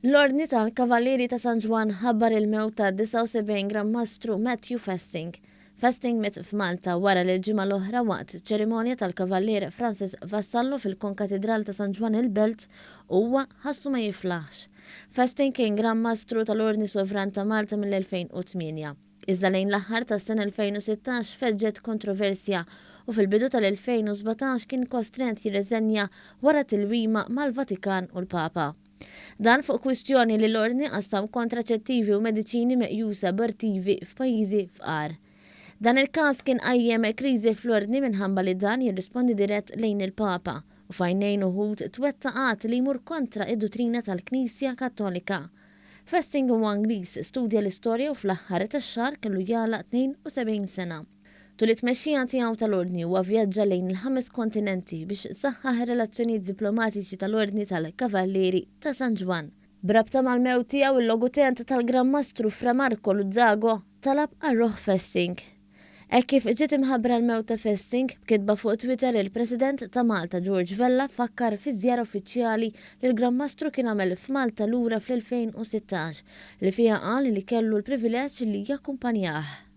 L-Ordni tal-Kavallieri ta' San Ġwann ħabbar il-mewt ta' 79 Gran Mastru Matthew Festing. Festing miet f'Malta wara li l-ġimgħa l-oħra waqt ċerimonja tal-Kavallier Francis Vassallo fil-Konkatidral ta' San Ġwann il-Belt huwa ħassu ma jiflaħx. Festing kien Gran Mastru tal-Ordni Sovran ta' Malta mill-2008. Iżda lejn l-aħħar tas-sena 2016 feġġet kontroversja u fil-bidu tal-2017 kien kostrent jirreżenja wara tilwima mal-Vatikan u l-Papa. Dan fuq kwistjoni li l-Ordni qassam kontraċettivi u mediċini meqjusa abortivi f'pajjiżi fqar. Dan il-każ kien qajjem kriżi fl-Ordni minħabba li dan jirrispondi dirett lejn il-Papa u f'għajnejn uħud twettaq att li jmur kontra id-duttrina tal-Knisja Kattolika. Festing huwa Ingliż, studja l-istorja u fl-aħħar tax-xahar kellu jagħlaq 72 sena. Tul it-tmexxija tiegħu tal-Ordni huwa vvjaġġa lejn il-ħames kontinenti biex saħħaħ ir-relazzjonijiet diplomatiċi tal-Ordni tal-Kavallieri ta' San Ġwann. B'rabta mal-mewt tiegħu il-Logutent tal-Gran Mastru Fra Marco Luzzago talab għal ruħ Festing. Hekk kif ġiet imħabbra l-mewt ta' Festing, b'kitba fuq Twitter il-President ta' Malta George Vella fakkar fiż-żjara uffiċjali li l-Gran Mastru kien għamel f'Malta lura fl-2016 li fiha qal li kellu l-privileġġ li jakkumpanjah.